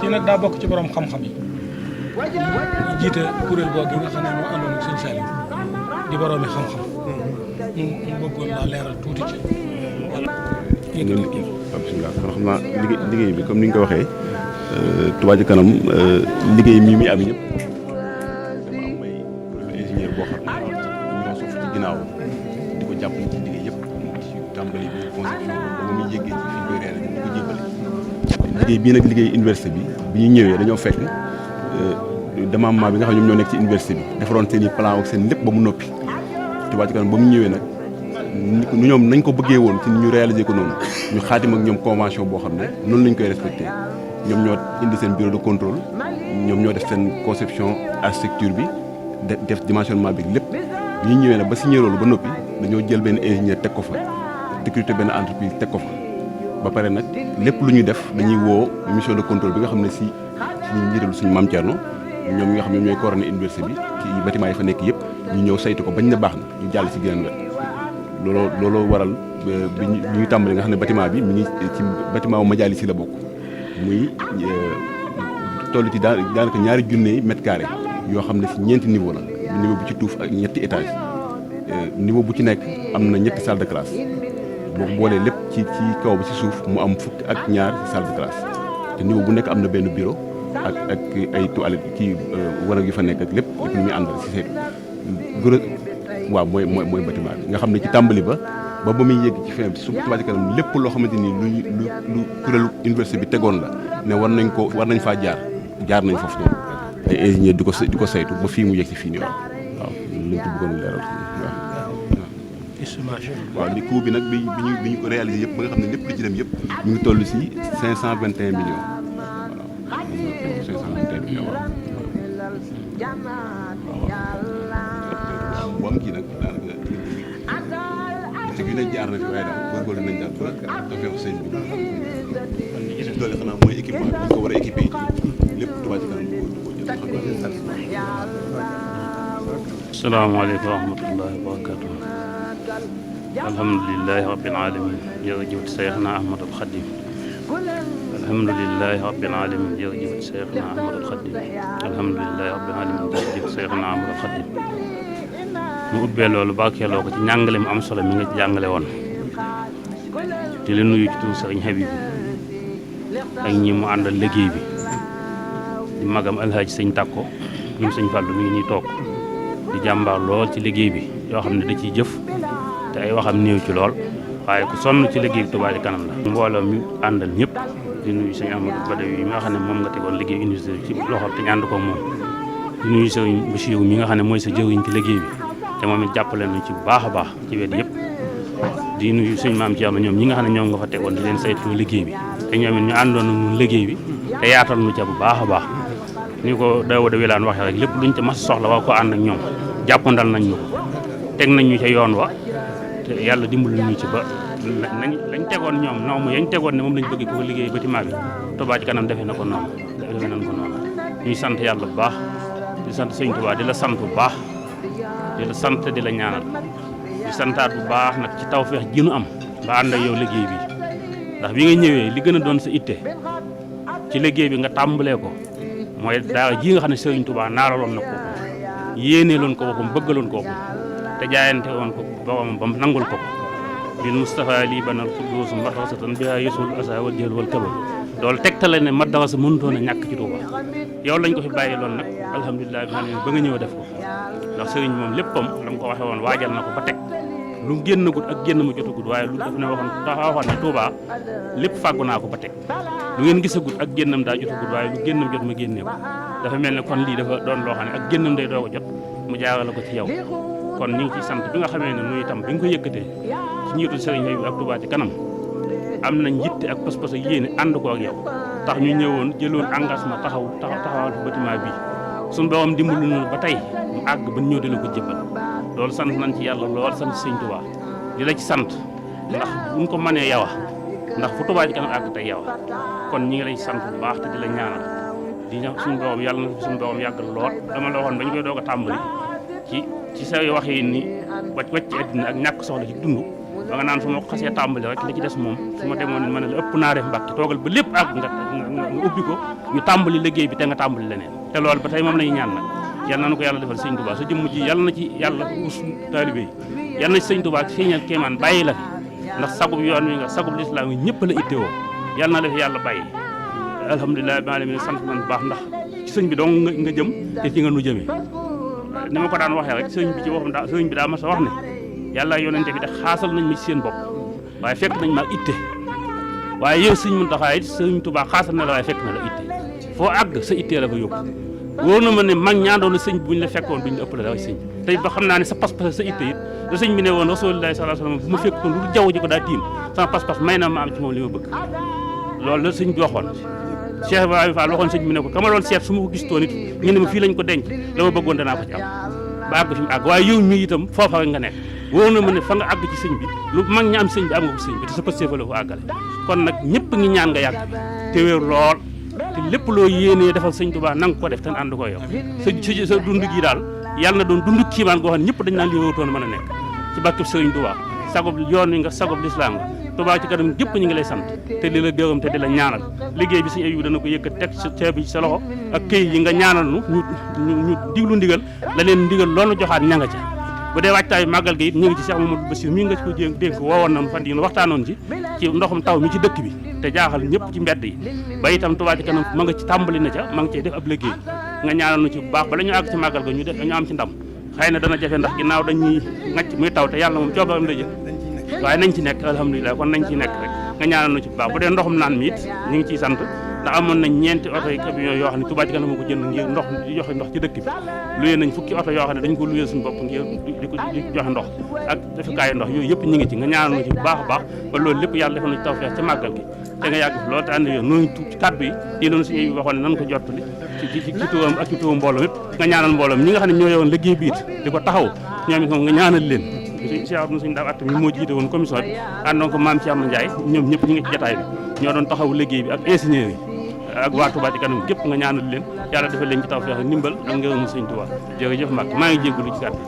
kii nag daa bokk ci borom xam-xam yi jiite kuréel googu nga xam ne moo àndoon ak sëñ Saliou di boroomi xam-xam mu bëggoon laa leeral tuuti ci bismillah kon xam naa liggéey bi comme ni nga ko waxee Touba Ca Kanam liggéey mii mi am ñëpp dafa am ay ingénieur boo xam ne ñoo sof ci ginnaaw di ko jàppale ci liggéey yëpp ci tàmbali bi conception ba muy yéggee ci fi ñu koy reere ñu ko jébbale liggéey bii nag liggéey université bi ñu ñëwee dañoo fekk démembrement bi nga xam ne ñoom ñoo nekk ci université bi defaroon seen i plan ak seen lépp ba mu noppi Touba Ca Kanam ba mu ñëwee nag nu ñoom nañ ko bëggee woon ci ñu réaliser ko noonu ñu xaatim ak ñoom convention boo xam ne noonu lañ koy respecté ñoom ñoo indi seen bureau de contrôle ñoom ñoo def seen conception architecture bi def dimensionnement bi lépp ñu ñëwee nag ba signé loolu ba noppi dañoo jël benn ingénieur teg ko fa recruter benn entreprise teg ko fa ba pare nag lépp lu ñuy def dañuy woo mission de contrôle bi nga xam ne si suñu njiitalu suñu Mame Thierno ñoom ñi nga xam ne ñooy coordonné université bi ci bâtiment yi fa nekk yëpp ñu ñëw saytu ko bañ ne baax na ñu jàll ci geneen wet looloo waral bi ñu tàmbali nga xam ne bâtiment bi mi ngi ci bâtiment wu Majalis si la bokk muy toll ci daanaka ñaari junne mètres carrés yoo xam ne si ñeenti niveau la niveau bu ci tuuf ak ñetti étage niveau bu ci nekk am na ñetti salle de classe boo boolee lépp ci kaw bi ci suuf mu am fukk ak ñaar salle de classe te niveau bu nekk am na benn bureau ak ay toilettes kii wanag yu fa nekk ak lépp lu muy àndal si seet waaw mooy bâtiment bi nga xam ne ci tàmbali ba muy yegg ci fin bi su Touba Ca Kanam lépp loo xamante ni lu kuréelu université bi tegoon la ne war nañ faa jaar nañ foofu noonu ay ingénieur di ko saytu ba fii mu yegg si fii nii waaw lañ ci bëggoon leeral waaw li coût bi nag bi ñu ko réalisé yëpp ba nga xam ne lépp li ci dem yëpp ñu ngi toll si 521 millions voilà 521 millions waaw bu am kii nag daanaka te gi ne jaar na fi waaye daal góorgóorlu nañ daal ba dafeeku sëñ bi li ci dolli xanaa mooy équipement bi ñu ko war a équipé lépp Touba Ca Kanam ko jël asalaamaaleykum wa rahmatullahi wa barakatuh alhamdulilahi rabbil alamin jërëjëf Seexna Ahmadul Xadim alhamdulilahi rabbil alamin jërëjëf Seexna Ahmadul Xadim alhamdulilahi rabbil alamin jërëjëf Seexna Ahmadul Xadim mu ubbee loolu barkeeloo ko ci njàngale mu am solo mi nga ci jàngale woon te li nuyu ci turu Sëriñ Habib ak ñi mu àndal liggéey bi di magam alhaaji sëñ Takko ñun sëñ Fàllu mi ngi ñuy toog di jàmbaar lool ci liggéey bi yoo xam ne da ciy jëf te ay waxam néew ci lool waaye ku sonn ci liggéey bi Touba Ca Kanam la mbooloo mi àndal ñëpp di nuyu sëñ Amadou Badawi yi nga xam ne moom nga tegoon liggéey université ci loxo te ñu ànd ko moom di nuyu sëriñ Bachir mi nga xam ne mooy sa jëwriñ ci liggéey bi te moom it jàppale nañ ci bu baax a baax ci wet yëpp di nuyu suñu Maam Thierno ñoom ñi nga xam ne ñoom nga fa tegoon di leen saytu liggéey bi te ñoom it ñu àndoon na ñun liggéey bi te yaatal nu ca bu baax a baax ni ko Daouda Wilane waxee rek lépp luñ ca mas soxla waa ko ànd ak ñoom jàppandal nañ ñu ko teg nañ ñu ca yoon wa te yàlla dimbali ñu ci ba lañ tegoon ñoom noonu yañ tegoon ne moom lañ bëgg ko liggéey bâtiment bi Touba Ca Kanam defee na ko noonu defee nañ ko noonu ñuy sant yàlla bu baax di sant sëñ Touba di la sant bu baax di la sant di la ñaanal di santaat bu baax nag ci tawfeex ji nu am ba ànd ak yow liggéey bi ndax bi nga ñëwee li gën a doon sa itte ci liggéey bi nga tàmbalee ko mooy daara ji nga xam ne Sëriñ Touba naaraloon na ko yéenee loon ko boppam bëggaloon ko boppam te jaayante woon ko boppam ba mu nangul ko bin Moustapha lii banal xuddus madrasatan biha yesul asa wal jël wal kabal loolu tegtale ne madrasa mënutoon a ñàkk ci Touba yow lañ ko fi bàyyi loon nag alhamdulilah bi xam ne ba nga ñëw def ko ndax sëriñ moom léppam la mu ko waxee woon waajal na ko ba teg lu génnagut ak génn ma jotagut waaye lu def ne waxoon ne Touba lépp fàggu naa ko ba teg lu ngeen gisagut ak génnam daa jotagut waaye lu génnam jot ma génnee ko dafa mel ne kon lii dafa doon loo xam ne ak génnam day doo ko jot mu jaarale ko ci yow kon ñu ngi ciy sant bi nga xamee ne nuy itam bi nga ko yëkkatee ci njiitul sëriñ Habib ak Touba Ca Kanam am nañ yitte ak pas-pas ak yéene ànd ko ak yow tax ñu ñëwoon jëloon engagement taxawal fi bâtiment bi suñu borom dimbali nañu ba tey mu àgg ba ñëw di la ko jëbbal loolu sant nañ ci yàlla lool sant sëñ Tuubaa di la ci sant ndax buñ ko mënee yawa ndax fu Touba Ca Kanam àgg tey yawa kon ñi ngi lay sant bu baax te di la ñaanal di ñaan suñu borom yàlla na fi suñu borom yàggal lool dama la waxoon ba ñu koy doog a tàmbali ci say wax yi ni wàcc àddina ak ñàkk soxla ci dund ba nga naan su ma ko xasee tàmbali rek li ci des moom su ma demoon ma ne la ëpp naa def Mbàkke toogal ba lépp àgg nga ubbi ko ñu tàmbali liggéey bi te nga tàmbali leneen te loolu ba tey moom lañu ñaan nag yàlla na ko yàlla defal sëñ Touba sa jëmm ji yàlla na ci yàlla us taalibe yi yàlla na ci sëñ Touba feeñal kéemaan bàyyi la fi ndax sagub yoon wi nga sagub lislaam yi ñëpp la ittewoo yàlla na la fi yàlla bàyyi alhamdulilah bi alamin sant nañ bu baax ndax ci sëñ bi dong nga jëm te ci nga nu jëmee ni ma ko daan waxee rek sëñ bi ci waxam daa sëñ bi daa mas a wax ne yàlla yonente bi de xaasal nañ ma ci seen bopp waaye fekk nañ ma itte waaye yow sëñ Muntaxa it sëñ Touba xaasal na la waaye fekk na la itte foo àgg sa ittee la ko yóbbu wóor na ma ne mag ñaandoon na sëñ bi bu ñu la fekkoon duñ la ëppale dara sëñ bi tey ba xam naa ne sa pas-pas sa itte it da sëñ bi ne woon Rasulullaahi sallallaahu alayhi wa sallam bu ma fekkoon lu jaww ji ko daa tiim sama pas-pas may na ma am ci moom li ma bëgg loolu la sëñ bi waxoon Cheikh Ibrahima Fall waxoon sëñ bi ne ko kama doon seet su ma ko gis toon it ñu ne ma fii lañ ko denc la ma bëggoon danaa ko ci am ba àgg fi mu àgg waaye yow mii itam foofa rek nga nekk wóor na ma ne fa nga àgg ci sëñ bi lu mag ña am sëñ bi am nga ko sëñ bi te sa pëste fa la ko àggale kon nag ñëpp ngi ñaan nga yàgg te wér lool te lépp loo yéenee defal sëñ Tuubaa na nga ko def te ànd ko yow sa dund gi daal yàlla na doon dund kiimaan goo xam ne ñëpp dañ naan li wóotoon mën a nekk ci barkeb sëñ Tuubaa sagob yoon wi nga sagob lislaam nga Touba Ca Kanam gépp ñu ngi lay sant te di la gërëm te di la ñaanal liggéey bi sëñ Abibu dana ko yëkkat teg sa ceeb bi sa loxo ak këyit yi nga ñaanal nu ñu diglu ndigal la leen ndigal loolu joxaat ña nga ca bu dee waajtaayu màggal gi it ñu ngi ci Cheikh Mamadou Bassir mi nga ci ko dénk woowoon nañu fan yi waxtaanoon ci ndoxum taw mi ci dëkk bi te jaaxal ñëpp ci mbedd yi ba itam Touba Ca Kanam ma nga ci tàmbali na ca ma nga cey def ab liggéey nga ñaanal nu ci bu baax bala ñu àgg ci màggal ga ñu am ci ndam xëy na dana jafe ndax ginnaaw dañuy ngacc muy taw te yàlla moom coobaram la jël waaye nañ ci nekk alhamdulilah kon nañ ci nekk rek nga ñaanal nu ci bu baax bu dee ndoxum naan mi it ñu ngi ciy sant ndax amoon nañ ñeenti oto yi camion yoo xam ne Touba Ca Kanam moo ko jënd ngir ndox di joxe ndox ci dëkk bi luyee nañ fukki oto yoo xam ne dañ ko luyee suñu bopp ngir di joxe ndox ak defukaayu ndox yooyu yëpp ñu ngi ci nga ñaanal nu ci bu baax a baax ba loolu lépp yàlla defal na ci tawfeex ca màggal gi te nga yàgg fi loolu te ànd yoon noonu ci kàddu yi loonu si waxoon ne nan ko jottali ci turam ak ci turam mbooloo yëpp nga ñaanal mbooloo ñi nga xam ne ñoo yowoon liggéey bi it di ko taxaw ñoom it moom nga ñaanal leen Cheikh Abdou suñu daaw at mi moo jiite woon commission bi àndoon ko maam Thierno Ndiaye ñoom ñëpp ñu ngi ci jataay bi ñoo doon taxaw liggéey bi ak ingénieur yi ak waa Touba Ca Kanam gépp nga ñaanal leen yàlla defal leen ci tawfeex ndimbal ak ngërëmu sëñ Touba jërëjëf Mbacke maa ngi jégalu ci kàddu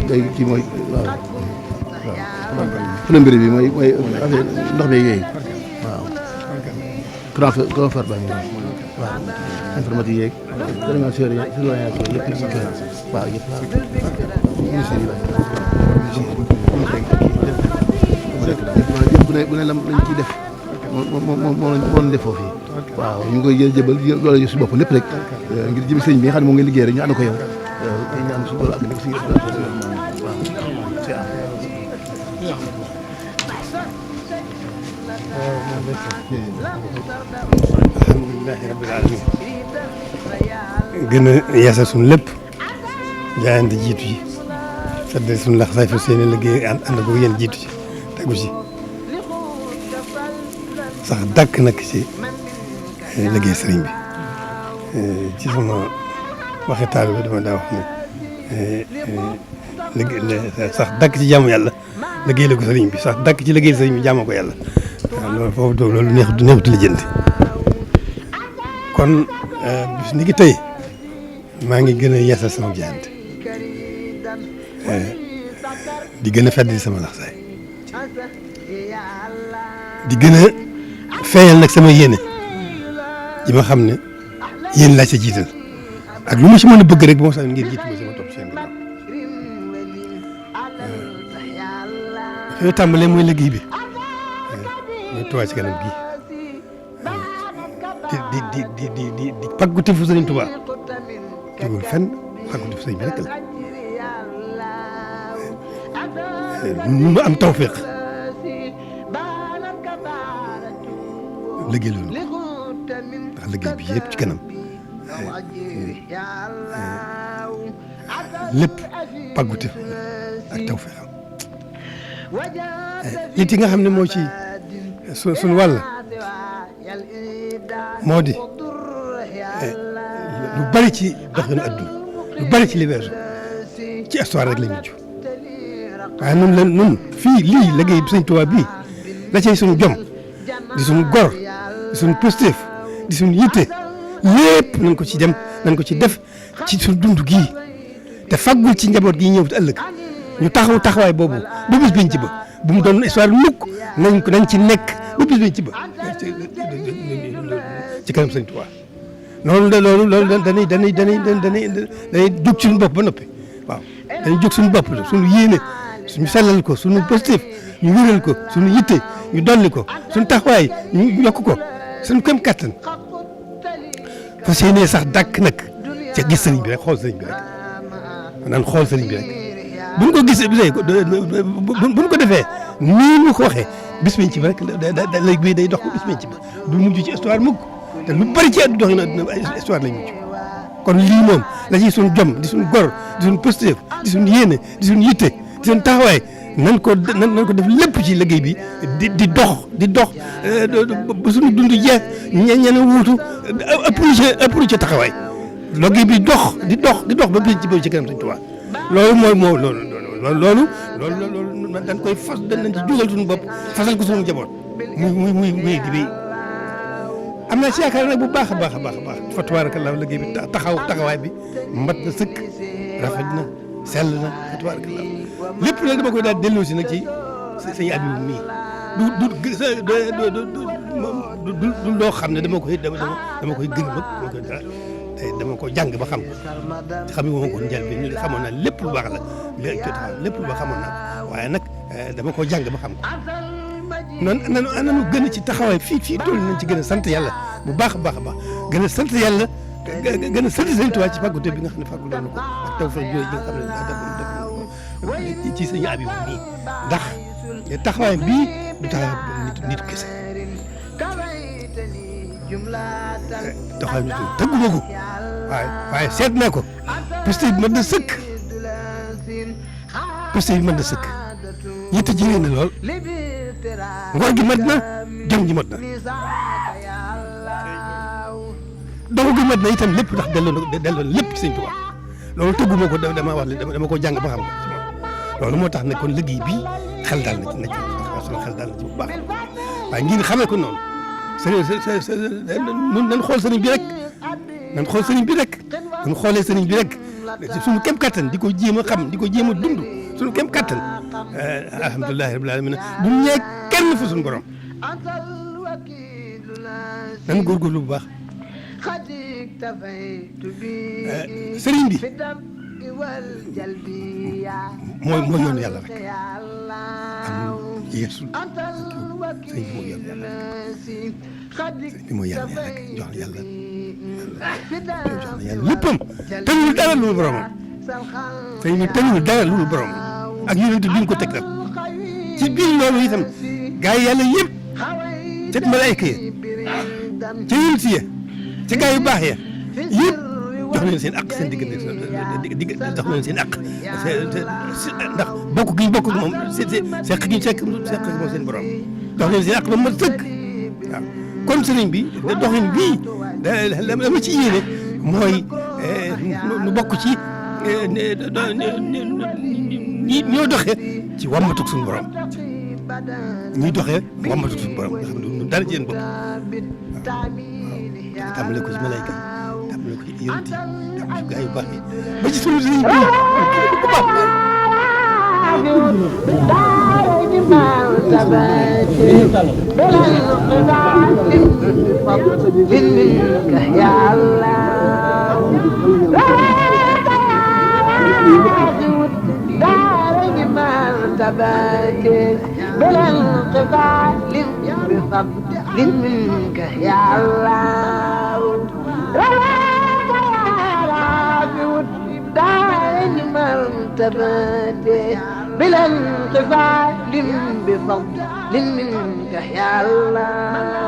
léegi kii mooy waaw plomberie bi mooy affaire ndox mi yooyu waaw transfert ba waaw informatique yeeg animation yi yëpp waaw yëpp ministère yi bu ne lañ ciy def moo lañ def foofu waaw ñu ngi koy jëbal loolu si bopp lépp rek ngir jëm sëñ bi nga xam ne moo ngi liggéey rek ñu ànd ko yow tey ñaan su loolu ak nekk si waaw alhamdulilahi rabbil alamin gën a yeesal suñu lépp jaayante jiitu ci sadde suñu lax say fa seeni liggéey ànd ko yéen jiitu ci tegu ci sax dàkk nag ci liggéey sëriñ bi ci sama waxi taalibe dama daa wax ne sax dàkk ci jaamu yàlla liggéey la ko sëriñ bi sax dàkk ci liggéey sëriñ bi jaamu ko yàlla waaw loolu foofu doog loolu neexutu la jënd kon bis ni ki tey maa ngi gën a yeesal sama jaayante di gën a fedd sama laxsaay di gën a feeñal nag sama yéene ji ma xam ne yéen laa ca jiital ak lu ma ci mën a bëgg rek ba ma sax ngir jiitu ma sama topp seen ginnaaw fi ma tàmbalee mooy liggéey bi mooy Touba Ca Kanam gii di pàggute fu Sëriñ Touba tegul fenn pàggute fu sëriñ bi rek la mu am tawféex liggéey loolu ndax liggéey bi yëpp ci kanam lépp pàggute ak tawféexam it yi nga xam ne moo ci suñu wàll moo di lu bari ci doxinu adduna lu bari ci li weesu ci histoire rek la mujj waaye nun fii lii liggéey bi Sëñ Tuubaa bii la cay suñu jom di suñu gor di suñu positif di suñu yitte lépp nañ ko ci dem nañ ko ci def ci suñu dund gii te faggul ci njaboot gii ñëw te ëllëg ñu taxaw taxawaay boobu ba bis biñ ci ba bu mu doon histoire mukk nañ ci nekk ba bis biñ ci ba ci kanam Sëñ Tuubaa loolu dañuy jóg suñu bopp ba noppi waaw dañuy jóg suñu bopp la suñu yéene suñu sellal ko suñu positif ñu wéral ko suñu yitte ñu dolli ko suñu taxawaay ñu yokk ko suñu këm kattan fas yéenee sax dàkk nag ca gis sëriñ bi rek xool sëriñ bi rek naan xool sëriñ bi rek buñ ko gisee buñ ko defee nii ñu ko waxee bis biñ ci ba rek léegi bii day dox ko bis biñ ci ba du mujj ci histoire mukk te lu bari ci àdduna dox na histoire lañ mujj kon lii moom la ciy suñu jom di suñu gor di suñu positif di suñu yéene di suñu yitte di suñu taxawaay nan ko def lépp ci liggéey bi di dox ba suñu dund jeex ñeneen wuutu ëpp ci taxawaay liggéey bi dox ba bis ci kanam Sëñ Tuubaa loolu dañ koy fas dañ ci jugal suñu bopp fasal ko suñu njaboot muy di béy am naa ci yaakaar nag bu baax a baax fa tabaarakallaa liggéey bi taxawaay bi mat na sëkk rafet na sell na fa tabaarakallaa lépp nag dama koy daal delloo si nag ci sëñ Abibu mii du loo xam ne dama koy gën dama ko jàng ba xam ko xam nga ko njël bi ñu xamoon naa lépp lu baax la lépp lu baax xamoon naa waaye nag dama ko jàng ba xam ko noonu nañu gën a ci taxawaay fii tool nañ ci gën a sant yàlla bu baax a baax gën a sant yàlla gën a sant Sëñ Tuubaa ci fàggute bi nga xam ne fàggu doon na ko ak tawfeex jooju nga xam ne def ci Sëñ Abibu nii ndax taxawaay bii du taxawaay nit kese taxawaay nit tëggu ma ko waaye seet naa ko piste bi mën na sëkk yitte ji ngeen ne lool ngor gi mat na jom ji mat na dogu gi mat na itam lépp ndax delloo lépp ci Sëñ Tuubaa loolu tëgguma ko dama ko jàng ba xam ko ci moom loolu moo tax ne kon liggéey bi xel daal na ci sunu xel daal na ci bu baax waaye ngeen xamee ko noonu nañ xool sëriñ bi rek nañ xool sëriñ bi rek buñ xoolee sëriñ bi rek suñu kem kattan di ko jéem a xam di ko jéem a dund suñu kem kattan alhamdulilahi rabbil alamin bu ñee kenn fa suñu borom nan góorgóorlu bu baax sëriñ bi mooy yoonu yàlla rek am yeesu sëriñ bi mooy yoonu yàlla rek sëriñ bi mooy yàlla rek jox na yàlla léppam tënul dara lu boromam sëriñ bi tënul dara lu boromam ak yonent bi ñu ko teg nag ci biir loolu itam gaa yi yàlla yëpp ca malaayka ya ca yonent ya ca gaa yu baax ya yëpp jox leen seen àq seen diggante jox leen seen àq ndax bokk gi ñu bokk moom seq gi ñu seq moom seen borom jox leen seen àq ba mu mat sëkk waaw kon sëriñ bi doxin bii la ma ci yéene mooy nu bokk ci ñoo doxee ci wàmmatug suñu borom ñuy doxee wàmmatug suñu borom nga xam ne ñun dara ci yéen bopp waaw tàmbale ko ci malayka yi tàmbale ko ci yonent yi tàmbale ko gaa yu baax yi ba ci sunu sëriñ bi bu baax تباكي بلا انقطاع بفضل منك يا الله رواك يا رافع الدار مرتبتي بلا انقفال بفضل منك يا الله